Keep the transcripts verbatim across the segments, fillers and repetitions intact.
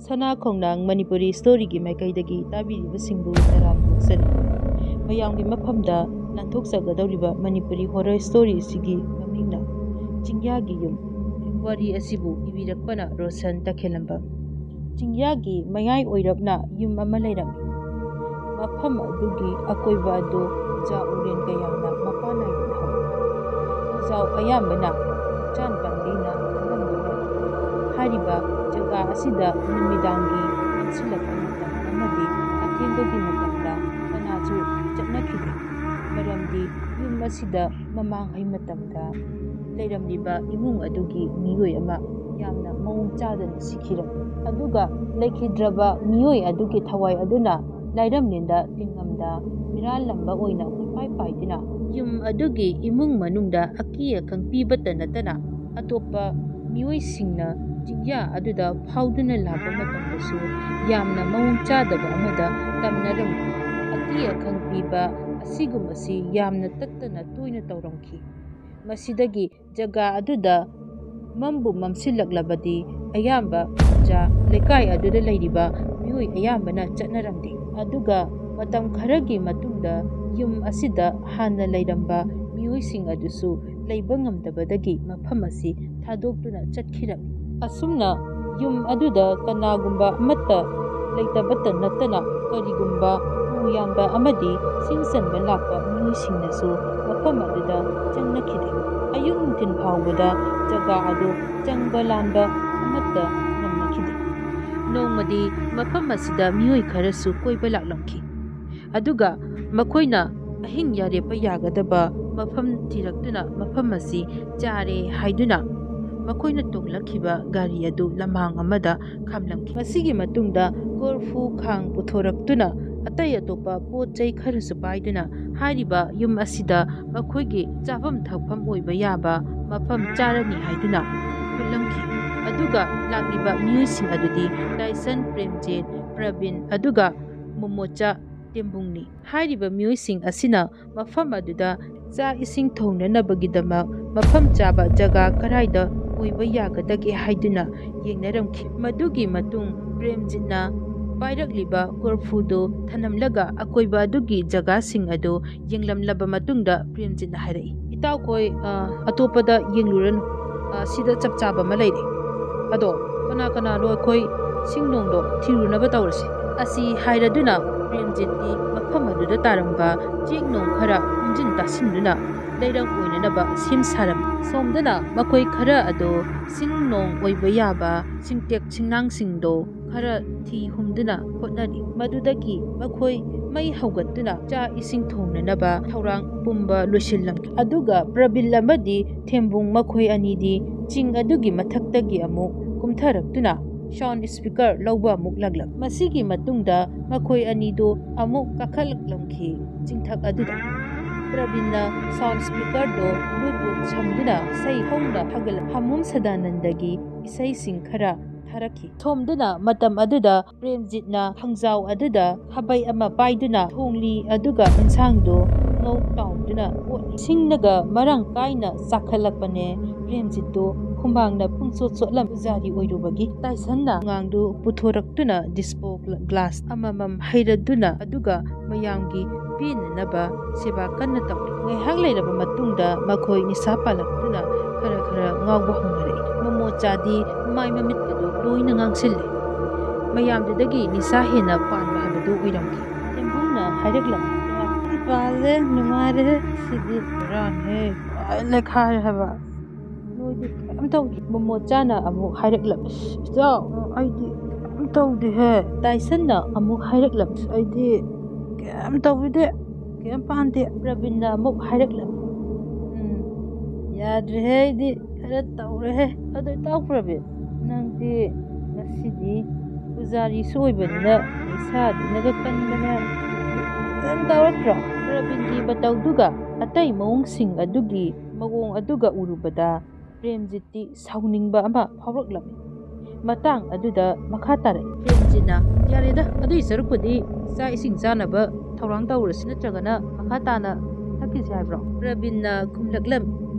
ꯁꯅꯥ ꯈꯣꯡꯅꯥꯡ ꯃꯅꯤꯄꯨꯔꯤ ꯁ꯭ꯇꯣꯔꯤꯒꯤ ꯃꯥꯏꯀꯩꯗꯒꯤ ꯇꯥꯕꯤꯔꯤꯕꯁꯤꯡꯕꯨ ꯇꯔꯥꯝꯅ ꯑꯣꯛꯆꯔꯤ꯫ ꯃꯌꯥꯝꯒꯤ ꯃꯐꯝꯗ ꯂꯥꯟꯊꯣꯛꯆꯒꯗꯧꯔꯤꯕ ꯃꯅꯤꯄꯨꯔꯤ ꯍꯣꯔꯔ ꯁ꯭ꯇꯣꯔꯤ ꯑꯁꯤꯒꯤ ꯃꯃꯤꯡꯅ ꯆꯤꯡꯌꯥꯒꯤ ꯌꯨꯝ꯫ ꯋꯥꯔꯤ ꯑꯁꯤꯕꯨ ꯏꯕꯤꯔꯛꯄꯅ ꯔꯣꯁꯟ ꯇꯈꯦꯜꯂꯝꯕꯝ꯫ ꯆꯤꯡꯌꯥꯒꯤ ꯃꯌꯥꯏ ꯑꯣꯏꯔꯞꯅ ꯌꯨꯝ ꯑꯃ ꯂꯩꯔꯝꯃꯤ꯫ ꯃꯐꯝ ꯑꯗꯨꯒꯤ ꯑꯀꯣꯏꯕ ꯑꯗꯨ ꯎꯖꯥ ꯎꯔꯦꯟ ꯀꯌꯥꯅ ꯃꯄꯥꯟ ꯅꯥꯏꯗꯨꯅ ꯍꯧꯏ꯫ ꯎꯖꯥꯎ ꯑꯌꯥꯝꯕꯅ ꯎꯆꯥꯟ ꯄꯥꯝꯕꯤꯅ ꯊꯜꯂꯝꯗꯨꯅ ꯂꯩ꯫ ꯍꯥꯏꯔꯤꯕ ꯖꯒꯥ ꯑꯁꯤꯗ ꯅꯨꯃꯤꯗꯥꯡꯒꯤ ꯃꯝꯁꯤꯜꯂꯛꯄ ꯃꯇꯝ ꯑꯃꯗꯤ ꯑꯊꯦꯡꯕꯒꯤ ꯃꯇꯝꯗ ꯀꯅꯥꯁꯨ ꯆꯠꯅꯈꯤꯗꯦ꯫ ꯃꯔꯝꯗꯤ ꯌꯨꯝ ꯑꯁꯤꯗ ꯃꯃꯥꯡꯉꯩ ꯃꯇꯝꯗ ꯂꯩꯔꯝꯂꯤꯕ ꯏꯃꯨꯡ ꯑꯗꯨꯒꯤ ꯃꯤꯑꯣꯏ ꯑꯃ ꯌꯥꯝꯅ ꯃꯑꯣꯡ ꯆꯥꯗꯅ ꯁꯤꯈꯤꯔꯝꯃꯤ꯫ ꯑꯗꯨꯒ ꯂꯩꯈꯤꯗ꯭ꯔꯕ ꯃꯤꯑꯣꯏ ꯑꯗꯨꯒꯤ ꯊꯋꯥꯏ ꯑꯗꯨꯅ ꯂꯥꯏꯔꯝꯂꯦꯟꯗ ꯇꯤꯡꯉꯝꯗ ꯃꯤꯔꯥꯜꯂꯝꯕ ꯑꯣꯏꯅ ꯀꯣꯏꯄꯥꯏ ꯄꯥꯏꯗꯨꯅ ꯌꯨꯝ ꯑꯗꯨꯒꯤ ꯏꯃꯨꯡ ꯃꯅꯨꯡꯗ ꯑꯀꯤ ꯑꯈꯪ ꯄꯤꯕꯇ ꯅꯠꯇꯅ ꯑꯇꯣꯞꯄ ꯃꯤꯑꯣꯏꯁꯤꯡꯅ ꯆꯤꯡꯌꯥ ꯑꯗꯨꯗ ꯐꯥꯎꯗꯨꯅ ꯂꯥꯛꯄ ꯃꯇꯝꯗꯁꯨ ꯌꯥꯝꯅ ꯃꯑꯣꯡ ꯆꯥꯗꯕ ꯑꯃꯗ ꯇꯝꯅꯔꯝꯃꯤ꯫ ꯑꯀꯤ ꯑꯈꯪ ꯄꯤꯕ ꯑꯁꯤꯒꯨꯝꯕꯁꯤ ꯌꯥꯝꯅ ꯇꯠꯇꯅ ꯇꯣꯏꯅ ꯇꯧꯔꯝꯈꯤ꯫ ꯃꯁꯤꯗꯒꯤ ꯖꯒꯥ ꯑꯗꯨꯗ ꯃꯝꯕꯨ ꯃꯝꯁꯤꯜꯂꯛꯂꯕꯗꯤ ꯑꯌꯥꯝꯕ ꯄ꯭ꯔꯖꯥ ꯂꯩꯀꯥꯏ ꯑꯗꯨꯗ ꯂꯩꯔꯤꯕ ꯃꯤꯑꯣꯏ ꯑꯌꯥꯝꯕꯅ ꯆꯠꯅꯔꯝꯗꯦ꯫ ꯑꯗꯨꯒ ꯃꯇꯝ ꯈꯔꯒꯤ ꯃꯇꯨꯡꯗ ꯌꯨꯝ ꯑꯁꯤꯗ ꯍꯥꯟꯅ ꯂꯩꯔꯝꯕ ꯃꯤꯑꯣꯏꯁꯤꯡ ꯑꯗꯨꯁꯨ ꯂꯩꯕ ꯉꯝꯗꯕꯗꯒꯤ ꯃꯐꯝ ꯑꯁꯤ ꯊꯥꯗꯣꯛꯇꯨꯅ ꯆꯠꯈꯤꯔꯝꯃꯤ꯫ ꯑꯁꯨꯝꯅ ꯌꯨꯝ ꯑꯗꯨꯗ ꯀꯅꯥꯒꯨꯝꯕ ꯑꯃꯠꯇ ꯂꯩꯇꯕꯇ ꯅꯠꯇꯅ ꯀꯔꯤꯒꯨꯝꯕ ꯎ ꯌꯥꯟꯕ ꯑꯃꯗꯤ ꯁꯤꯡ ꯆꯟꯕ ꯂꯥꯛꯄ ꯃꯤꯑꯣꯏꯁꯤꯡꯅꯁꯨ ꯃꯐꯝ ꯑꯗꯨꯗ ꯆꯪꯅꯈꯤꯗꯦ꯫ ꯑꯌꯨꯛ ꯅꯨꯡꯊꯤꯜ ꯐꯥꯎꯕꯗ ꯖꯒꯥ ꯑꯗꯨ ꯆꯪꯕ ꯂꯥꯟꯕ ꯑꯃꯠꯇ ꯉꯝꯅꯈꯤꯗꯦ꯫ ꯅꯣꯡꯃꯗꯤ ꯃꯐꯝ ꯑꯁꯤꯗ ꯃꯤꯑꯣꯏ ꯈꯔꯁꯨ ꯀꯣꯏꯕ ꯂꯥꯛꯂꯝꯈꯤ꯫ ꯑꯗꯨꯒ ꯃꯈꯣꯏꯅ ꯑꯍꯤꯡ ꯌꯥꯔꯦꯞꯄ ꯌꯥꯒꯗꯕ ꯃꯐꯝ ꯊꯤꯔꯛꯇꯨꯅ ꯃꯐꯝ ꯑꯁꯤ ꯆꯥꯔꯦ ꯍꯥꯏꯗꯨꯅ ꯃꯈꯣꯏꯅ ꯇꯣꯡꯂꯛꯈꯤꯕ ꯒꯥꯔꯤ ꯑꯗꯨ ꯂꯝꯍꯥꯡ ꯑꯃꯗ ꯈꯥꯝꯂꯝꯈꯤ꯫ ꯃꯁꯤꯒꯤ ꯃꯇꯨꯡꯗ ꯀꯣꯔꯐꯨ ꯈꯥꯡ ꯄꯨꯊꯣꯔꯛꯇꯨꯅ ꯑꯇꯩ ꯑꯇꯣꯞꯄ ꯄꯣꯠ ꯆꯩ ꯈꯔꯁꯨ ꯄꯥꯏꯗꯨꯅ ꯍꯥꯏꯔꯤꯕ ꯌꯨꯝ ꯑꯁꯤꯗ ꯃꯈꯣꯏꯒꯤ ꯆꯥꯐꯝ ꯊꯛꯐꯝ ꯑꯣꯏꯕ ꯌꯥꯕ ꯃꯐꯝ ꯆꯥꯔꯅꯤ ꯍꯥꯏꯗꯨꯅ ꯈꯨꯜꯂꯝꯈꯤ꯫ ꯑꯗꯨꯒ ꯂꯥꯛꯂꯤꯕ ꯃꯤꯑꯣꯏꯁꯤꯡ ꯑꯗꯨꯗꯤ ꯇꯥꯏꯁꯟ, ꯄ꯭ꯔꯦꯝꯖꯤꯠ, ꯄ꯭ꯔꯕꯤꯟ ꯑꯗꯨꯒ ꯃꯣꯃꯣꯆꯥ ꯇꯦꯝꯕꯨꯡꯅꯤ꯫ ꯍꯥꯏꯔꯤꯕ ꯃꯤꯑꯣꯏꯁꯤꯡ ꯑꯁꯤꯅ ꯃꯐꯝ ꯑꯗꯨꯗ ꯆꯥꯛ ꯏꯁꯤꯡ ꯊꯣꯡꯅꯅꯕꯒꯤꯗꯃꯛ ꯃꯐꯝ ꯆꯥꯕ ꯖꯒꯥ ꯀꯔꯥꯏꯗ ꯑꯣꯏꯕ ꯌꯥꯒꯗꯒꯦ ꯍꯥꯏꯗꯨꯅ ꯌꯦꯡꯅꯔꯝꯈꯤ꯫ ꯃꯗꯨꯒꯤ ꯃꯇꯨꯡ ꯄ꯭ꯔꯦꯝꯖꯤꯠꯅ ꯄꯥꯏꯔꯛꯂꯤꯕ ꯀꯣꯔꯐꯨꯗꯨ ꯊꯅꯝꯂꯒ ꯑꯀꯣꯏꯕ ꯑꯗꯨꯒꯤ ꯖꯒꯥꯁꯤꯡ ꯑꯗꯨ ꯌꯦꯡꯂꯝꯂꯕ ꯃꯇꯨꯡꯗ ꯄ꯭ꯔꯦꯝꯖꯤꯠꯅ ꯍꯥꯏꯔꯛꯏ, "ꯏꯇꯥꯎꯈꯣꯏ, ꯑ, ꯑꯇꯣꯞꯄꯗ ꯌꯦꯡꯂꯨꯔꯅꯨ꯫ ꯑ, ꯁꯤꯗ ꯆꯞ ꯆꯥꯕ ꯑꯃ ꯂꯩꯔꯦ꯫ ꯑꯗꯣ ꯀꯅꯥ ꯀꯅꯥꯅꯣ ꯑꯩꯈꯣꯏ ꯁꯤꯡ ꯅꯣꯡꯗꯣ ꯊꯤꯔꯨꯅꯕ ꯇꯧꯔꯁꯤ꯫" ꯑꯁꯤ ꯍꯥꯏꯔꯗꯨꯅ ꯄ꯭ꯔꯦꯝꯖꯤꯠꯇꯤ ꯃꯐꯝ ꯑꯗꯨꯗ ꯇꯥꯔꯝꯕ ꯆꯦꯛ ꯅꯣꯡ ꯈꯔ ꯈꯣꯝꯖꯤꯟ ꯇꯥꯁꯤꯟꯗꯨꯅ ꯂꯩꯔꯪ ꯑꯣꯏꯅꯅꯕ ꯁꯦꯝ ꯁꯥꯔꯝꯃꯤ꯫ ꯁꯣꯝꯗꯅ ꯃꯈꯣꯏ ꯈꯔ ꯑꯗꯣ ꯁꯤꯡ ꯅꯣꯡ ꯑꯣꯏꯕ ꯌꯥꯕ ꯁꯤꯡꯇꯦꯛ ꯁꯤꯡꯅꯥꯡꯁꯤꯡꯗꯣ ꯈꯔ ꯊꯤ ꯍꯨꯝꯗꯨꯅ ꯍꯣꯠꯅꯔꯤ꯫ ꯃꯗꯨꯗꯒꯤ ꯃꯈꯣꯏ ꯃꯩ ꯍꯧꯒꯠꯇꯨꯅ ꯆꯥꯛ ꯏꯁꯤꯡ ꯊꯣꯡꯅꯅꯕ ꯊꯧꯔꯥꯡ ꯄꯨꯝꯕ ꯂꯣꯏꯁꯤꯜꯂꯝꯃꯤ꯫ ꯑꯗꯨꯒ ꯄ꯭ꯔꯕꯤꯟ ꯑꯃꯗꯤ ꯊꯦꯝꯕꯨꯡ ꯃꯈꯣꯏ ꯑꯅꯤꯗꯤ ꯆꯤꯡ ꯑꯗꯨꯒꯤ ꯃꯊꯛꯇꯒꯤ ꯑꯃꯨꯛ ꯀꯨꯝꯊꯔꯛꯇꯨꯅ ꯁꯥꯎꯟ ꯁ꯭ꯄꯤꯀꯔ ꯂꯧꯕ ꯑꯃꯨꯛ ꯂꯥꯛꯂꯝꯃꯤ꯫ ꯃꯁꯤꯒꯤ ꯃꯇꯨꯡꯗ ꯃꯈꯣꯏ ꯑꯅꯤꯗꯨ ꯑꯃꯨꯛ ꯀꯥꯈꯠꯂꯛꯂꯝꯈꯤ ꯆꯤꯡꯊꯛ ꯑꯗꯨꯗ꯫ ꯄ꯭ꯔꯕꯤꯟꯅ ꯁꯥꯎꯟ ꯁ꯭ꯄꯤꯀꯔꯗꯨ ꯕ꯭ꯂꯨꯇꯨꯠ ꯁꯝꯗꯨꯅ ꯏꯁꯩ ꯍꯧꯅ ꯊꯥꯒꯠꯂꯝꯃꯤ꯫ ꯍꯥꯃꯣꯝ ꯁꯗꯥꯅꯟꯗꯒꯤ ꯏꯁꯩꯁꯤꯡ ꯈꯔ ꯊꯥꯔꯛꯈꯤ꯫ ꯁꯣꯝꯗꯅ ꯃꯇꯝ ꯑꯗꯨꯗ ꯄ꯭ꯔꯦꯝꯖꯤꯠꯅ ꯈꯥꯡꯖꯥꯎ ꯑꯗꯨꯗ ꯈꯥꯕꯩ ꯑꯃ ꯄꯥꯏꯗꯨꯅ ꯊꯣꯡꯂꯤ, ꯑꯗꯨꯒ ꯏꯟꯁꯥꯡꯗꯨ ꯉꯧ ꯇꯥꯎꯗꯨꯅ ꯑꯣꯠꯂꯤ꯫ ꯁꯤꯡꯅꯒ ꯃꯔꯥꯡ ꯀꯥꯏꯅ ꯆꯥꯈꯠꯂꯛꯄꯅꯦ꯫ ꯄ꯭ꯔꯦꯝꯖꯤꯠꯇꯨ ꯍꯨꯃꯥꯡꯅ ꯄꯨꯡꯆꯣꯠ ꯆꯣꯠꯂꯝ ꯄꯨꯖꯥꯔꯤ ꯑꯣꯏꯔꯨꯕꯒꯤ꯫ ꯇꯥꯏꯁꯟꯅ ꯈꯥꯡꯗꯨ ꯄꯨꯊꯣꯔꯛꯇꯨꯅ ꯗꯤꯁꯄꯣ ꯒ꯭ꯂꯥꯁ ꯑꯃꯃꯝ ꯍꯩꯔꯗꯨꯅ, ꯑꯗꯨꯒ ꯃꯌꯥꯝꯒꯤ ꯄꯦꯟꯅꯅꯕ ꯁꯦꯕꯥ ꯀꯟꯅ ꯇꯧꯔꯤ꯫ ꯉꯥꯏꯍꯥꯛ ꯂꯩꯔꯕ ꯃꯇꯨꯡꯗ ꯃꯈꯣꯏ ꯅꯤꯁꯥ ꯄꯥꯜꯂꯛꯇꯨꯅ ꯈꯔ ꯈꯔ ꯉꯥꯎꯕ ꯍꯧꯅꯔꯛꯏ꯫ ꯃꯣꯃꯣꯆꯥꯗꯤ ꯃꯥꯏ ꯃꯃꯤꯠꯀꯗꯨ ꯂꯣꯏꯅ ꯉꯥꯡꯁꯤꯜꯂꯦ꯫ ꯃꯌꯥꯝꯗꯨꯗꯒꯤ ꯅꯤꯁꯥ ꯍꯦꯟꯅ ꯄꯥꯟꯕ ꯍꯥꯏꯕꯗꯨ ꯑꯣꯏꯔꯝꯈꯤ꯫ ꯊꯦꯝꯕꯨꯡꯅ ꯍꯥꯏꯔꯛꯂꯝꯃꯤ, "ꯌꯥꯝ ꯄꯥꯜꯂꯦ, ꯅꯨꯡꯉꯥꯏꯔꯦ, ꯁꯤꯗꯤ ꯕꯦꯔꯥꯅꯦꯍꯦ, ꯂꯣꯏ ꯂꯩꯈꯥꯏꯔꯦ ꯍꯥꯏꯕ꯫ ꯅꯣꯏꯗꯤ ꯀꯩꯝ ꯇꯧꯗꯦ?" ꯃꯣꯃꯣꯆꯥꯅ ꯑꯃꯨꯛ ꯍꯥꯏꯔꯛꯂꯝꯃꯤ, "ꯏꯁ, ꯏꯆꯥꯎ, ꯑꯩꯗꯤ ꯀꯩꯝ ꯇꯧꯗꯦꯍꯦ꯫" ꯇꯥꯏꯁꯟꯅ ꯑꯃꯨꯛ ꯍꯥꯏꯔꯛꯂꯝꯃꯤ, "ꯑꯩꯗꯤ ꯀꯩꯝ ꯇꯧꯕꯤꯗꯦ, ꯀꯩꯝ ꯄꯥꯟꯗꯦ꯫" ꯄ꯭ꯔꯕꯤꯟꯅ ꯑꯃꯨꯛ ꯍꯥꯏꯔꯛꯂꯝꯃꯤ, "ꯎꯝ, ꯌꯥꯗ꯭ꯔꯦꯍꯦ, ꯑꯩꯗꯤ ꯈꯔ ꯇꯧꯔꯦꯍꯦ꯫ ꯑꯗꯣ ꯏꯇꯥꯎ ꯄ꯭ꯔꯕꯤꯟ, ꯅꯪꯗꯤ ꯉꯁꯤꯗꯤ ꯄꯨꯖꯥꯔꯤꯁꯨ ꯑꯣꯏꯕꯅꯤꯅ ꯅꯤꯁꯥꯗꯨꯅꯒ ꯀꯟꯕꯅꯦ꯫ ꯐꯖꯅ ꯇꯧꯔꯛꯇ꯭ꯔꯣ?" ꯄ꯭ꯔꯕꯤꯟꯒꯤ ꯃꯇꯧꯗꯨꯒ ꯑꯇꯩ ꯃꯑꯣꯡꯁꯤꯡ ꯑꯗꯨꯒꯤ ꯃꯑꯣꯡ ꯑꯗꯨꯒ ꯎꯔꯨꯕꯗ ꯄ꯭ꯔꯦꯝꯖꯤꯠꯇꯤ ꯁꯥꯎꯅꯤꯡꯕ ꯑꯃ ꯐꯥꯎꯔꯛꯂꯝꯃꯤ꯫ ꯃꯇꯥꯡ ꯑꯗꯨꯗ ꯃꯈꯥ ꯇꯥꯔꯛꯏ꯫ ꯄ꯭ꯔꯦꯝꯖꯤꯠꯅ, "ꯌꯥꯔꯦꯗ, ꯑꯗꯨꯒꯤ ꯁꯔꯨꯛꯄꯨꯗꯤ ꯆꯥꯛ ꯏꯁꯤꯡ ꯆꯥꯅꯕ ꯊꯧꯔꯥꯡ ꯇꯧꯔꯁꯤ, ꯅꯠꯇ꯭ꯔꯒꯅ ꯃꯈꯥ ꯇꯥꯅ ꯊꯛꯈꯤꯁꯤ ꯍꯥꯏꯕ꯭ꯔꯣ?" ꯄ꯭ꯔꯕꯤꯟꯅ ꯈꯨꯝꯂꯛꯂꯝꯃꯤ,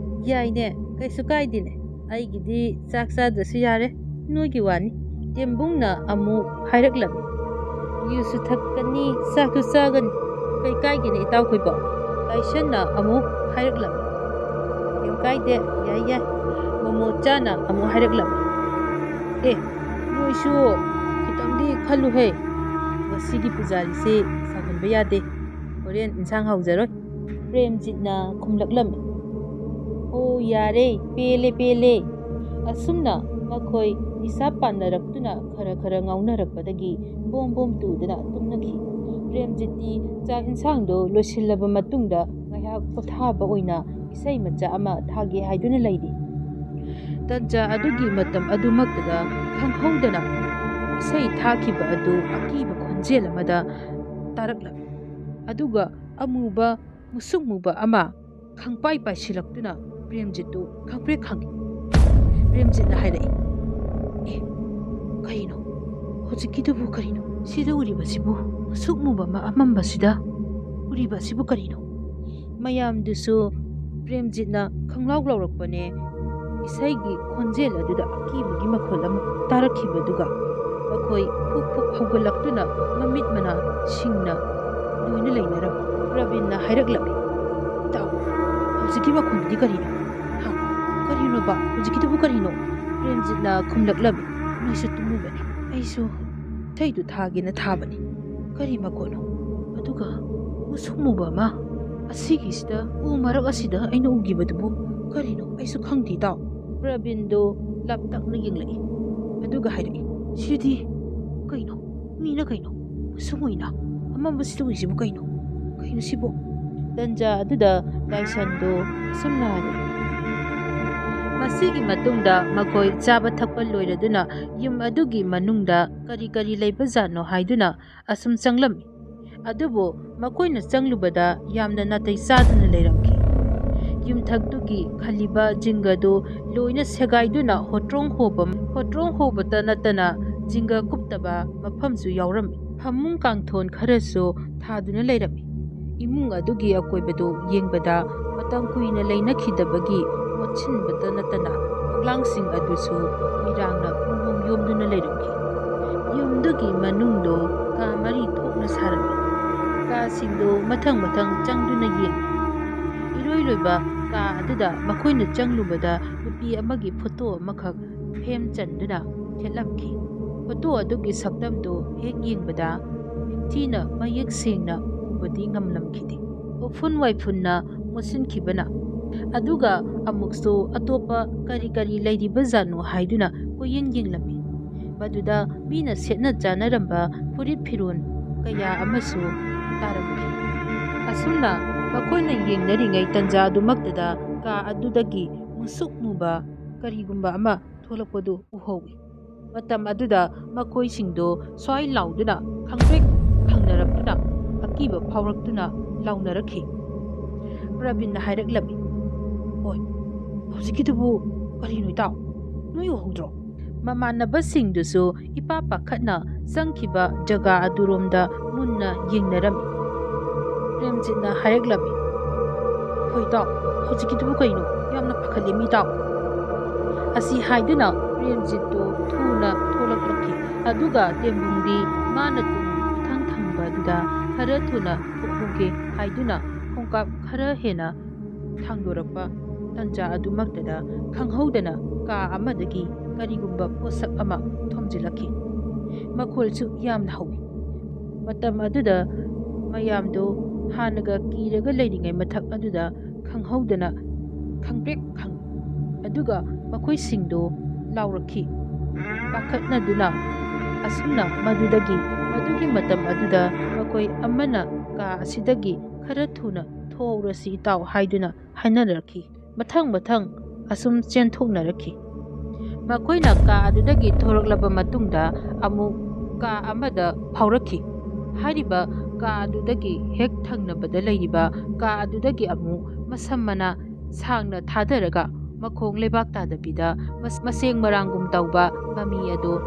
"ꯌꯥꯏꯅꯦ, ꯀꯩꯁꯨ ꯀꯥꯏꯗꯦꯅꯦ꯫ ꯑꯩꯒꯤꯗꯤ ꯆꯥꯛ ꯆꯥꯗ꯭ꯔꯁꯨ ꯌꯥꯔꯦ, ꯅꯣꯏꯒꯤ ꯋꯥꯅꯤ꯫ ꯌꯦꯝꯕꯨꯡꯅ ꯑꯃꯨꯛ ꯍꯥꯏꯔꯛꯂꯝꯃꯤ, "ꯌꯨꯁꯨ ꯊꯛꯀꯅꯤ, ꯆꯥꯛꯁꯨ ꯆꯥꯒꯅꯤ, ꯀꯩ ꯀꯥꯏꯒꯦꯅꯦ ꯏꯇꯥꯎꯈꯣꯏꯕꯣ?" ꯇꯥꯏꯁꯟꯅ ꯑꯃꯨꯛ ꯍꯥꯏꯔꯛꯂꯝꯃꯤ, "ꯀꯩꯝ ꯀꯥꯏꯗꯦ, ꯌꯥꯏ ꯌꯥꯏ"꯫ ꯃꯣꯃꯣꯆꯥꯅ ꯑꯃꯨꯛ ꯍꯥꯏꯔꯛꯂꯝꯃꯤ, "ꯑꯦ, ꯅꯣꯏꯁꯨ ꯈꯤꯇꯪꯗꯤ ꯈꯜꯂꯨꯍꯦ, ꯉꯁꯤꯒꯤ ꯄꯨꯖꯥꯔꯤꯁꯦ ꯁꯥꯎꯍꯟꯕ ꯌꯥꯗꯦ, ꯍꯣꯔꯦꯟ ꯏꯟꯁꯥꯡ ꯍꯥꯎꯖꯔꯣꯏ"꯫ ꯄ꯭ꯔꯦꯝꯖꯤꯠꯅ ꯈꯨꯝꯂꯛꯂꯝꯃꯤ, "ꯑꯣ ꯌꯥꯔꯦ, ꯄꯦꯜꯂꯦ ꯄꯦꯜꯂꯦ"꯫ ꯑꯁꯨꯝꯅ ꯃꯈꯣꯏ ꯅꯤꯁꯥ ꯄꯥꯟꯅꯔꯛꯇꯨꯅ ꯈꯔ ꯈꯔ ꯉꯥꯎꯅꯔꯛꯄꯗꯒꯤ ꯕꯣꯝ ꯕꯣꯝ ꯇꯨꯗꯨꯅ ꯇꯨꯝꯅꯈꯤ꯫ ꯄ꯭ꯔꯦꯝꯖꯤꯠꯇꯤ ꯆꯥꯛ ꯏꯟꯁꯥꯡꯗꯣ ꯂꯣꯏꯁꯤꯜꯂꯕ ꯃꯇꯨꯡꯗ ꯉꯥꯏꯍꯥꯛ ꯄꯣꯊꯥꯕ ꯑꯣꯏꯅ ꯏꯁꯩ ꯃꯆꯥ ꯑꯃ ꯊꯥꯒꯦ ꯍꯥꯏꯗꯨꯅ ꯂꯩꯔꯤ꯫ ꯇꯟꯖꯥ ꯑꯗꯨꯒꯤ ꯃꯇꯝ ꯑꯗꯨꯃꯛꯇꯗ ꯈꯪꯍꯧꯗꯅ ꯏꯁꯩ ꯊꯥꯈꯤꯕ ꯑꯗꯨ ꯑꯀꯤꯕ ꯈꯣꯟꯖꯦꯜ ꯑꯃꯗ ꯇꯥꯔꯛꯂꯝꯃꯤ꯫ ꯑꯗꯨꯒ ꯑꯃꯨꯕ ꯃꯨꯁꯨꯛ ꯃꯨꯕ ꯑꯃ ꯈꯪꯄꯥꯏ ꯄꯥꯏꯁꯤꯜꯂꯛꯇꯨꯅ ꯄ꯭ꯔꯦꯝꯖꯤꯠꯇꯨ ꯈꯪꯄ꯭ꯔꯦꯛ ꯈꯪꯉꯤ꯫ ꯄ꯭ꯔꯦꯝꯖꯤꯠꯅ ꯍꯥꯏꯔꯛꯏ, "ꯑꯦ, ꯀꯔꯤꯅꯣ? ꯍꯧꯖꯤꯛꯀꯤꯗꯨꯕꯨ ꯀꯔꯤꯅꯣ? ꯁꯤꯗ ꯎꯔꯤꯕꯁꯤꯕꯨ, ꯃꯨꯁꯨꯛ ꯃꯨꯕ ꯑꯃ ꯑꯃꯝꯕꯁꯤꯗ ꯎꯔꯤꯕ ꯑꯁꯤꯕꯨ ꯀꯔꯤꯅꯣ?" ꯃꯌꯥꯝꯗꯨꯁꯨ ꯄ꯭ꯔꯦꯝꯖꯤꯠꯅ ꯈꯪꯂꯥꯎ ꯂꯥꯎꯔꯛꯄꯅꯦ꯫ ꯏꯁꯩꯒꯤ ꯈꯣꯟꯖꯦꯜ ꯑꯗꯨꯗ ꯑꯀꯤꯕꯒꯤ ꯃꯈꯣꯜ ꯑꯃ ꯇꯥꯔꯛꯈꯤꯕꯗꯨꯒ ꯃꯈꯣꯏ ꯐꯨꯛ ꯐꯨꯛ ꯍꯧꯒꯠꯂꯛꯇꯨꯅ ꯃꯃꯤꯠ ꯃꯅꯥ ꯁꯤꯡꯅ ꯂꯣꯏꯅ ꯂꯩꯅꯔꯝꯃꯤ꯫ ꯄ꯭ꯔꯕꯤꯟꯅ ꯍꯥꯏꯔꯛꯂꯝꯃꯤ, "ꯏꯇꯥꯎ, ꯍꯧꯖꯤꯛꯀꯤ ꯃꯈꯣꯜꯗꯨꯗꯤ ꯀꯔꯤꯅꯣ? ꯍꯥ? ꯀꯔꯤꯅꯣꯕ? ꯍꯧꯖꯤꯛꯀꯤꯗꯨꯕꯨ ꯀꯔꯤꯅꯣ?" ꯄ꯭ꯔꯦꯝꯖꯤꯠꯅ ꯈꯨꯝꯂꯛꯂꯝꯃꯤ, "ꯅꯣꯏꯁꯨ ꯇꯨꯝꯃꯨꯕꯅꯤ꯫ ꯑꯩꯁꯨ ꯏꯁꯩꯗꯨ ꯊꯥꯒꯦꯅ ꯊꯥꯕꯅꯤ꯫ ꯀꯔꯤ ꯃꯈꯣꯜꯅꯣ? ꯑꯗꯨꯒ ꯃꯨꯁꯨꯛ ꯃꯨꯕ ꯑꯃ ꯑꯁꯤꯒꯤꯁꯤꯗ ꯎ ꯃꯔꯛ ꯑꯁꯤꯗ ꯑꯩꯅ ꯎꯈꯤꯕꯗꯨꯕꯨ ꯀꯔꯤꯅꯣ? ꯑꯩꯁꯨ ꯈꯪꯗꯦ, ꯏꯇꯥꯎ"꯫ ꯄ꯭ꯔꯕꯤꯟꯗꯨ ꯂꯥꯞꯇꯛꯅ ꯌꯦꯡꯂꯛꯏ꯫ ꯑꯗꯨꯒ ꯍꯥꯏꯔꯛꯏ, "ꯁꯤꯗꯤ ꯀꯩꯅꯣ? ꯃꯤꯅ ꯀꯩꯅꯣ? ꯃꯨꯁꯨꯛ ꯃꯨꯏꯅ ꯑꯃꯝꯕꯁꯤꯗ ꯎꯏꯁꯤꯕꯨ ꯀꯩꯅꯣ? ꯀꯩꯅꯣ ꯁꯤꯕꯨ?" ꯇꯟꯖꯥ ꯑꯗꯨꯗ ꯇꯥꯏꯁꯟꯗꯨ ꯑꯁꯨꯝꯅ ꯍꯥꯏꯔꯛꯏ, ꯃꯁꯤꯒꯤ ꯃꯇꯨꯡꯗ ꯃꯈꯣꯏ ꯆꯥꯕ ꯊꯛꯄ ꯂꯣꯏꯔꯗꯨꯅ ꯌꯨꯝ ꯑꯗꯨꯒꯤ ꯃꯅꯨꯡꯗ ꯀꯔꯤ ꯀꯔꯤ ꯂꯩꯕꯖꯥꯠꯅꯣ ꯍꯥꯏꯗꯨꯅ ꯑꯁꯨꯝ ꯆꯪꯂꯝꯃꯤ꯫ ꯑꯗꯨꯕꯨ ꯃꯈꯣꯏꯅ ꯆꯪꯂꯨꯕꯗ ꯌꯥꯝꯅ ꯅꯥꯇꯩ ꯆꯥꯗꯅ ꯂꯩꯔꯝꯈꯤ꯫ ꯌꯨꯝꯊꯛꯇꯨꯒꯤ ꯈꯜꯂꯤꯕ ꯖꯤꯡꯒꯗꯨ ꯂꯣꯏꯅ ꯁꯦꯒꯥꯏꯗꯨꯅ ꯍꯣꯇ꯭ꯔꯣꯡ ꯍꯣꯕ, ꯍꯣꯇ꯭ꯔꯣꯡ ꯍꯣꯕꯇ ꯅꯠꯇꯅ ꯖꯤꯡꯒ ꯀꯨꯞꯇꯕ ꯃꯐꯝꯁꯨ ꯌꯥꯎꯔꯝꯃꯤ꯫ ꯐꯃꯨꯡ ꯀꯥꯡꯊꯣꯟ ꯈꯔꯁꯨ ꯊꯥꯗꯨꯅ ꯂꯩꯔꯝꯃꯤ꯫ ꯏꯃꯨꯡ ꯑꯗꯨꯒꯤ ꯑꯀꯣꯏꯕꯗꯨ ꯌꯦꯡꯕꯗ ꯃꯇꯝ ꯀꯨꯏꯅ ꯂꯩꯅꯈꯤꯗꯕꯒꯤ ꯃꯣꯠꯁꯤꯟꯕꯇ ꯅꯠꯇꯅ ꯐꯛꯂꯥꯡꯁꯤꯡ ꯑꯗꯨꯁꯨ ꯃꯤꯔꯥꯡꯅ ꯄꯨꯡꯂꯨꯝ ꯌꯣꯝꯗꯨꯅ ꯂꯩꯔꯝꯈꯤ꯫ ꯌꯨꯝꯗꯨꯒꯤ ꯃꯅꯨꯡꯗꯣ ꯀꯥ ꯃꯔꯤ ꯊꯣꯛꯅ ꯁꯥꯔꯝꯃꯤ꯫ ꯀꯥꯁꯤꯡꯗꯣ ꯃꯊꯪ ꯃꯊꯪ ꯆꯪꯗꯨꯅ ꯌꯦꯡꯉꯤ꯫ ꯏꯔꯣꯏ ꯂꯣꯏꯕ ꯀꯥ ꯑꯗꯨꯗ ꯃꯈꯣꯏꯅ ꯆꯪꯂꯨꯕꯗ ꯅꯨꯄꯤ ꯑꯃꯒꯤ ꯐꯣꯇꯣ ꯑꯃꯈꯛ ꯐ꯭ꯔꯦꯝ ꯆꯟꯗꯨꯅ ꯊꯦꯠꯂꯝꯈꯤ꯫ ꯐꯣꯇꯣ ꯑꯗꯨꯒꯤ ꯁꯛꯇꯝꯗꯨ ꯍꯦꯛ ꯌꯦꯡꯕꯗ ꯅꯤꯡꯊꯤꯅ ꯃꯌꯦꯛ ꯁꯦꯡꯅ ꯎꯕꯗꯤ ꯉꯝꯂꯝꯈꯤꯗꯦ꯫ ꯎꯐꯨꯟ ꯋꯥꯏꯐꯨꯟꯅ ꯃꯨꯠꯁꯤꯟꯈꯤꯕꯅ, ꯑꯗꯨꯒ ꯑꯃꯨꯛꯁꯨ ꯑꯇꯣꯞꯄ ꯀꯔꯤ ꯀꯔꯤ ꯂꯩꯔꯤꯕꯖꯥꯠꯅꯣ ꯍꯥꯏꯗꯨꯅ ꯀꯣꯏꯌꯦꯡ ꯌꯦꯡꯂꯝꯃꯤ꯫ ꯃꯗꯨꯗ ꯃꯤꯅ ꯁꯦꯠꯅ ꯆꯥꯅꯔꯝꯕ ꯐꯨꯔꯤꯠ ꯐꯤꯔꯣꯜ ꯀꯌꯥ ꯑꯃꯁꯨ ꯇꯥꯔꯝꯈꯤ꯫ ꯑꯁꯨꯝꯅ ꯃꯈꯣꯏꯅ ꯌꯦꯡꯅꯔꯤꯉꯩ ꯇꯟꯖꯥ ꯑꯗꯨꯃꯛꯇꯗ ꯀꯥ ꯑꯗꯨꯗꯒꯤ ꯃꯨꯁꯨꯛ ꯃꯨꯕ ꯀꯔꯤꯒꯨꯝꯕ ꯑꯃ ꯊꯣꯛꯂꯛꯄꯗꯨ ꯎꯍꯧꯏ꯫ ꯃꯇꯝ ꯑꯗꯨꯗ ꯃꯈꯣꯏꯁꯤꯡꯗꯨ ꯁ꯭ꯋꯥꯏ ꯂꯥꯎꯗꯨꯅ ꯈꯪꯄ꯭ꯔꯦꯛ ꯈꯪꯅꯔꯛꯇꯨꯅ ꯑꯀꯤꯕ ꯐꯥꯎꯔꯛꯇꯨꯅ ꯂꯥꯎꯅꯔꯛꯈꯤ꯫ ꯄ꯭ꯔꯕꯤꯟꯅ ꯍꯥꯏꯔꯛꯂꯝꯃꯤ, "ꯍꯣꯏ, ꯍꯧꯖꯤꯛꯀꯤꯗꯨꯕꯨ ꯀꯔꯤꯅꯣ ꯏꯇꯥꯎ? ꯅꯣꯏ ꯎꯍꯧꯗ꯭ꯔꯣ?" ꯃꯃꯥꯟꯅꯕꯁꯤꯡꯗꯨꯁꯨ ꯏꯄꯥ ꯄꯥꯈꯠꯅ ꯆꯪꯈꯤꯕ ꯖꯒꯥ ꯑꯗꯨꯔꯣꯝꯗ ꯃꯨꯟꯅ ꯌꯦꯡꯅꯔꯝꯃꯤ꯫ ꯄ꯭ꯔꯦꯝꯖꯤꯠꯅ ꯍꯥꯏꯔꯛꯂꯝꯃꯤ, "ꯍꯣꯏ ꯏꯇꯥꯎ, ꯍꯧꯖꯤꯛꯀꯤꯗꯨꯕꯨ ꯀꯩꯅꯣ? ꯌꯥꯝꯅ ꯄꯥꯈꯠꯂꯦ ꯃꯤ ꯏꯇꯥꯎ!" ꯑꯁꯤ ꯍꯥꯏꯗꯨꯅ ꯄ꯭ꯔꯦꯝꯖꯤꯠꯇꯨ ꯊꯨꯅ ꯊꯣꯛꯂꯛꯂꯛꯈꯤ꯫ ꯑꯗꯨꯒ ꯇꯦꯝꯕꯨꯡꯗꯤ ꯃꯥꯅ ꯇꯨꯡ ꯏꯊꯪ ꯊꯪꯕꯗꯨꯗ ꯈꯔ ꯊꯨꯅ ꯊꯣꯛꯍꯧꯒꯦ ꯍꯥꯏꯗꯨꯅ ꯈꯣꯡꯀꯥꯞ ꯈꯔ ꯍꯦꯟꯅ ꯊꯥꯡꯗꯣꯔꯛꯄ ꯇꯟꯖꯥ ꯑꯗꯨꯃꯛꯇꯗ ꯈꯪꯍꯧꯗꯅ ꯀꯥ ꯑꯃꯗꯒꯤ ꯀꯔꯤꯒꯨꯝꯕ ꯄꯣꯠꯁꯛ ꯑꯃ ꯊꯣꯝꯖꯤꯜꯂꯛꯈꯤ꯫ ꯃꯈꯣꯜꯁꯨ ꯌꯥꯝꯅ ꯍꯧꯏ꯫ ꯃꯇꯝ ꯑꯗꯨꯗ ꯃꯌꯥꯝꯗꯨ ꯍꯥꯟꯅꯒ ꯀꯤꯔꯒ ꯂꯩꯔꯤꯉꯩ ꯃꯊꯛ ꯑꯗꯨꯗ ꯈꯪꯍꯧꯗꯅ ꯈꯪꯄ꯭ꯔꯦꯛ ꯈꯪꯏ꯫ ꯑꯗꯨꯒ ꯃꯈꯣꯏꯁꯤꯡꯗꯨ ꯂꯥꯎꯔꯛꯈꯤ, ꯄꯥꯈꯠꯅꯗꯨꯅ꯫ ꯑꯁꯨꯝꯅ ꯃꯗꯨꯗꯒꯤ, ꯃꯗꯨꯒꯤ ꯃꯇꯝ ꯑꯗꯨꯗ ꯃꯈꯣꯏ ꯑꯃꯅ ꯀꯥ ꯑꯁꯤꯗꯒꯤ ꯈꯔ ꯊꯨꯅ ꯊꯣꯛꯍꯧꯔꯁꯤ ꯏꯇꯥꯎ ꯍꯥꯏꯗꯨꯅ ꯍꯥꯏꯅꯔꯛꯈꯤ꯫ ꯃꯊꯪ ꯃꯊꯪ ꯑꯁꯨꯝ ꯆꯦꯟꯊꯣꯛꯅꯔꯛꯈꯤ꯫ ꯃꯈꯣꯏꯅ ꯀꯥ ꯑꯗꯨꯗꯒꯤ ꯊꯣꯔꯛꯂꯕ ꯃꯇꯨꯡꯗ ꯑꯃꯨꯛ ꯀꯥ ꯑꯃꯗ ꯐꯥꯎꯔꯛꯈꯤ꯫ ꯍꯥꯏꯔꯤꯕ ꯀꯥ ꯑꯗꯨꯗꯒꯤ ꯍꯦꯛ ꯊꯪꯅꯕꯗ ꯂꯩꯔꯤꯕ ꯀꯥ ꯑꯗꯨꯗꯒꯤ ꯑꯃꯨꯛ ꯃꯁꯝ ꯃꯅꯥ ꯁꯥꯡꯅ ꯊꯥꯗꯔꯒ ꯃꯈꯣꯡ ꯂꯩꯕꯥꯛ ꯇꯥꯗꯕꯤꯗ ꯃꯁ-, ꯃꯁꯦꯡ ꯃꯔꯥꯡꯒꯨꯝ ꯇꯧꯕ ꯃꯃꯤ ꯑꯗꯨ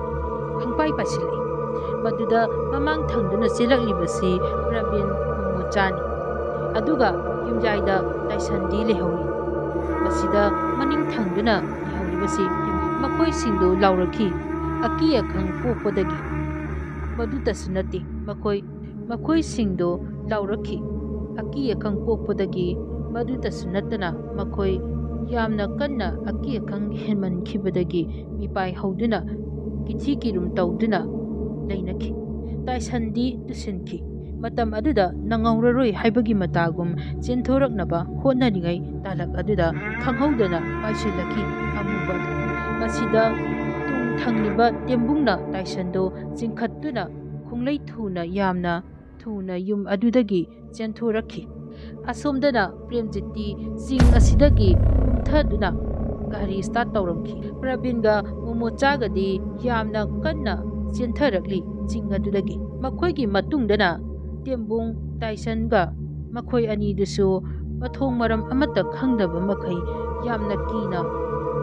ꯈꯪꯄꯥꯏ ꯄꯥꯏꯁꯤꯜꯂꯛꯏ꯫ ꯃꯗꯨꯗ ꯃꯃꯥꯡ ꯊꯪꯗꯨꯅ ꯆꯦꯜꯂꯛꯂꯤꯕꯁꯤ ꯄ꯭ꯔꯕꯤꯟ ꯃꯣꯃꯣꯆꯥꯅꯤ꯫ ꯑꯗꯨꯒ ꯌꯨꯝꯌꯥꯏꯗ ꯇꯥꯏꯁꯟꯗꯤ ꯂꯩꯍꯧꯔꯤ꯫ ꯃꯁꯤꯗ ꯃꯅꯤꯡ ꯊꯪꯗꯨꯅ ꯂꯩꯍꯧꯔꯤꯕꯁꯤ ꯃꯈꯣꯏꯁꯤꯡꯗꯨ ꯂꯥꯎꯔꯛꯈꯤ, ꯑꯀꯤ ꯑꯈꯪ ꯄꯣꯛꯄꯗꯒꯤ꯫ ꯃꯗꯨꯇꯁꯨ ꯅꯠꯇꯦ, ꯃꯈꯣꯏ, ꯃꯈꯣꯏꯁꯤꯡꯗꯣ ꯂꯥꯎꯔꯛꯈꯤ꯫ ꯑꯀꯤ ꯑꯈꯪ ꯄꯣꯛꯄꯗꯒꯤ꯫ ꯃꯗꯨꯇꯁꯨ ꯅꯠꯇꯅ ꯃꯈꯣꯏ ꯌꯥꯝꯅ ꯀꯟꯅ ꯑꯀꯤ ꯑꯈꯪ ꯍꯦꯟꯃꯟꯈꯤꯕꯗꯒꯤ ꯃꯤꯄꯥꯏ ꯍꯧꯗꯨꯅ ꯀꯤꯊꯤ ꯀꯤꯔꯨꯝ ꯇꯧꯗꯨꯅ ꯂꯩꯅꯈꯤ꯫ ꯇꯥꯏꯁꯟꯗꯤ ꯇꯨꯁꯤꯟꯈꯤ꯫ ꯃꯇꯝ ꯑꯗꯨꯗ ꯅꯪꯍꯧꯔꯔꯣꯏ ꯍꯥꯏꯕꯒꯤ ꯃꯇꯥꯒꯨꯝ ꯆꯦꯟꯊꯣꯔꯛꯅꯕ ꯍꯣꯠꯅꯔꯤꯉꯩ ꯇꯥꯂꯛ ꯑꯗꯨꯗ ꯈꯪꯍꯧꯗꯅ ꯄꯥꯏꯁꯤꯜꯂꯛꯈꯤ ꯑꯃꯨꯕ ꯑꯗꯨ꯫ ꯃꯁꯤꯗ ꯇꯨꯡ ꯊꯪꯂꯤꯕ ꯇꯦꯝꯕꯨꯡꯅ ꯇꯥꯏꯁꯟꯗꯨ ꯆꯤꯡꯈꯠꯇꯨꯅ ꯈꯣꯡꯂꯩ ꯊꯨꯅ, ꯌꯥꯝꯅ ꯊꯨꯅ ꯌꯨꯝ ꯑꯗꯨꯗꯒꯤ ꯆꯦꯟꯊꯣꯔꯛꯈꯤ꯫ ꯑꯁꯣꯝꯗꯅ ꯄ꯭ꯔꯦꯝꯖꯤꯠꯇꯤ ꯆꯤꯡ ꯑꯁꯤꯗꯒꯤ ꯀꯨꯝꯊꯗꯨꯅ ꯒꯥꯔꯤ start ꯇꯧꯔꯝꯈꯤ꯫ ꯄ꯭ꯔꯕꯤꯟꯒ ꯃꯣꯃꯣꯆꯥꯒꯗꯤ ꯌꯥꯝꯅ ꯀꯟꯅ ꯆꯦꯟꯊꯔꯛꯂꯤ ꯆꯤꯡ ꯑꯗꯨꯗꯒꯤ꯫ ꯃꯈꯣꯏꯒꯤ ꯃꯇꯨꯡꯗꯅ ꯇꯦꯝꯕꯨꯡ ꯇꯥꯏꯁꯟꯒ, ꯃꯈꯣꯏ ꯑꯅꯤꯗꯨꯁꯨ ꯃꯊꯣꯡ ꯃꯔꯝ ꯑꯃꯠꯇ ꯈꯪꯗꯕ ꯃꯈꯩ ꯌꯥꯝꯅ ꯀꯤꯅ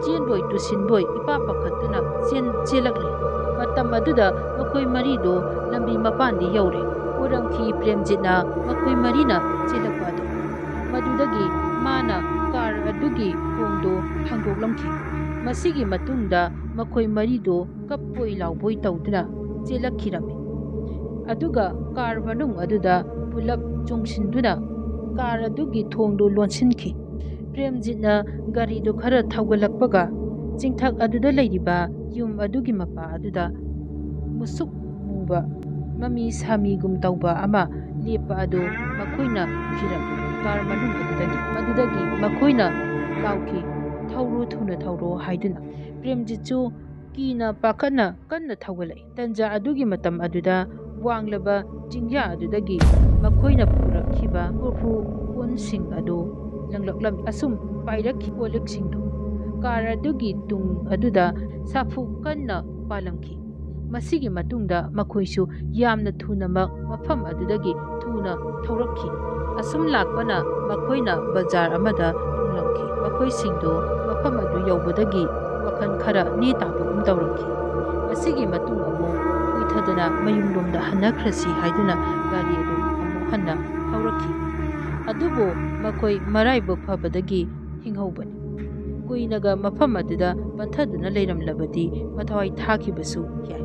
ꯆꯦꯟꯕꯣꯏ ꯇꯨꯁꯤꯟꯕꯣꯏ ꯏꯄꯥ ꯄꯥꯈꯠꯇꯨꯅ ꯆꯦꯟ-, ꯆꯦꯜꯂꯛꯂꯤ꯫ ꯃꯇꯝ ꯑꯗꯨꯗ ꯃꯈꯣꯏ ꯃꯔꯤꯗꯨ ꯂꯝꯕꯤ ꯃꯄꯥꯟꯗꯤ ꯌꯧꯔꯦ꯫ ꯎꯔꯝꯈꯤ ꯄ꯭ꯔꯦꯝꯖꯤꯠꯅ ꯃꯈꯣꯏ ꯃꯔꯤꯅ ꯆꯦꯜꯂꯛꯄ ꯑꯗꯨ꯫ ꯃꯗꯨꯗꯒꯤ ꯃꯥꯅ ꯀꯥꯔ ꯑꯗꯨꯒꯤ ꯊꯣꯡꯗꯨ ꯍꯥꯡꯗꯣꯛꯂꯝꯈꯤ꯫ ꯃꯁꯤꯒꯤ ꯃꯇꯨꯡꯗ ꯃꯈꯣꯏ ꯃꯔꯤꯗꯨ ꯀꯞꯄꯣꯏ ꯂꯥꯎꯕꯣꯏ ꯇꯧꯗꯨꯅ ꯆꯦꯜꯂꯛꯈꯤꯔꯝꯃꯤ꯫ ꯑꯗꯨꯒ ꯀꯥꯔ ꯃꯅꯨꯡ ꯑꯗꯨꯗ ꯄꯨꯂꯞ ꯆꯣꯡꯁꯤꯟꯗꯨꯅ ꯀꯥꯔ ꯑꯗꯨꯒꯤ ꯊꯣꯡꯗꯨ ꯂꯣꯟꯁꯤꯟꯈꯤ꯫ ꯄ꯭ꯔꯦꯝꯖꯤꯠꯅ ꯒꯥꯔꯤꯗꯨ ꯈꯔ ꯊꯧꯒꯠꯂꯛꯄꯒ ꯆꯤꯡꯊꯛ ꯑꯗꯨꯗ ꯂꯩꯔꯤꯕ ꯌꯨꯝ ꯑꯗꯨꯒꯤ ꯃꯄꯥ ꯑꯗꯨꯗ ꯃꯨꯁꯨꯛ ꯃꯨꯕ ꯃꯃꯤ ꯁꯥꯃꯤꯒꯨꯝ ꯇꯧꯕ ꯑꯃ ꯂꯦꯞꯄ ꯑꯗꯨ ꯃꯈꯣꯏꯅ ꯎꯈꯤꯔꯝꯃꯤ꯫ ꯀꯥꯔ ꯃꯅꯨꯡ ꯑꯗꯨꯗꯒꯤ, ꯃꯗꯨꯗꯒꯤ ꯃꯈꯣꯏꯅ ꯂꯥꯎꯈꯤ, "ꯊꯧꯔꯣ, ꯊꯨꯅ ꯊꯧꯔꯣ" ꯍꯥꯏꯗꯨꯅ꯫ ꯄ꯭ꯔꯦꯝꯖꯤꯠꯁꯨ ꯀꯤꯅ ꯄꯥꯈꯠꯅ ꯀꯟꯅ ꯊꯧꯒꯠꯂꯛꯏ꯫ ꯇꯟꯖꯥ ꯑꯗꯨꯒꯤ ꯃꯇꯝ ꯑꯗꯨꯗ ꯋꯥꯡꯂꯕ ꯆꯤꯡꯌꯥ ꯑꯗꯨꯗꯒꯤ ꯃꯈꯣꯏꯅ ꯄꯨꯔꯛꯈꯤꯕ ꯀꯣꯔꯐꯨ ꯀꯣꯟꯁꯤꯡ ꯑꯗꯨ ꯂꯪꯂꯛꯂꯝꯃꯤ꯫ ꯑꯁꯨꯝ ꯄꯥꯏꯔꯛꯈꯤ ꯀꯣꯜꯂꯤꯛꯁꯤꯡꯗꯨ꯫ ꯀꯥꯔ ꯑꯗꯨꯒꯤ ꯇꯨꯡ ꯑꯗꯨꯗ ꯁꯥꯐꯨ ꯀꯟꯅ ꯄꯥꯜꯂꯝꯈꯤ꯫ ꯃꯁꯤꯒꯤ ꯃꯇꯨꯡꯗ ꯃꯈꯣꯏꯁꯨ ꯌꯥꯝꯅ ꯊꯨꯅꯃꯛ ꯃꯐꯝ ꯑꯗꯨꯗꯒꯤ ꯊꯨꯅ ꯊꯧꯔꯛꯈꯤ꯫ ꯑꯁꯨꯝ ꯂꯥꯛꯄꯅ ꯃꯈꯣꯏꯅ ꯕꯖꯥꯔ ꯑꯃꯗ ꯊꯨꯡꯂꯝꯈꯤ꯫ ꯃꯈꯣꯏꯁꯤꯡꯗꯨ ꯃꯐꯝ ꯑꯗꯨ ꯌꯧꯕꯗꯒꯤ ꯋꯥꯈꯜ ꯈꯔ ꯅꯦ ꯇꯥꯕꯒꯨꯝ ꯇꯧꯔꯝꯈꯤ꯫ ꯃꯁꯤꯒꯤ ꯃꯇꯨꯡ ꯑꯃꯨꯛ ꯀꯨꯏꯊꯗꯅ ꯃꯌꯨꯝꯂꯣꯝꯗ ꯍꯟꯅꯈ꯭ꯔꯁꯤ ꯍꯥꯏꯗꯨꯅ ꯒꯥꯔꯤ ꯑꯗꯨ ꯑꯃꯨꯛ ꯍꯟꯅ ꯊꯧꯔꯛꯈꯤ꯫ ꯑꯗꯨꯕꯨ ꯃꯈꯣꯏ ꯃꯔꯥꯏꯕꯛ ꯐꯕꯗꯒꯤ ꯍꯤꯡꯍꯧꯕꯅꯤ꯫ ꯀꯨꯏꯅꯒ ꯃꯐꯝ ꯑꯗꯨꯗ ꯄꯟꯊꯗꯨꯅ ꯂꯩꯔꯝꯂꯕꯗꯤ ꯃꯊ꯭ꯋꯥꯏ ꯊꯥꯈꯤꯕꯁꯨ ꯌꯥꯏ꯫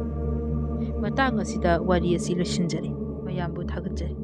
ꯃꯇꯥꯡ ꯑꯁꯤꯗ ꯋꯥꯔꯤ ꯑꯁꯤ ꯂꯣꯏꯁꯤꯟꯖꯔꯦ꯫ ꯃꯌꯥꯝꯕꯨ ꯊꯥꯒꯠꯆꯔꯤ꯫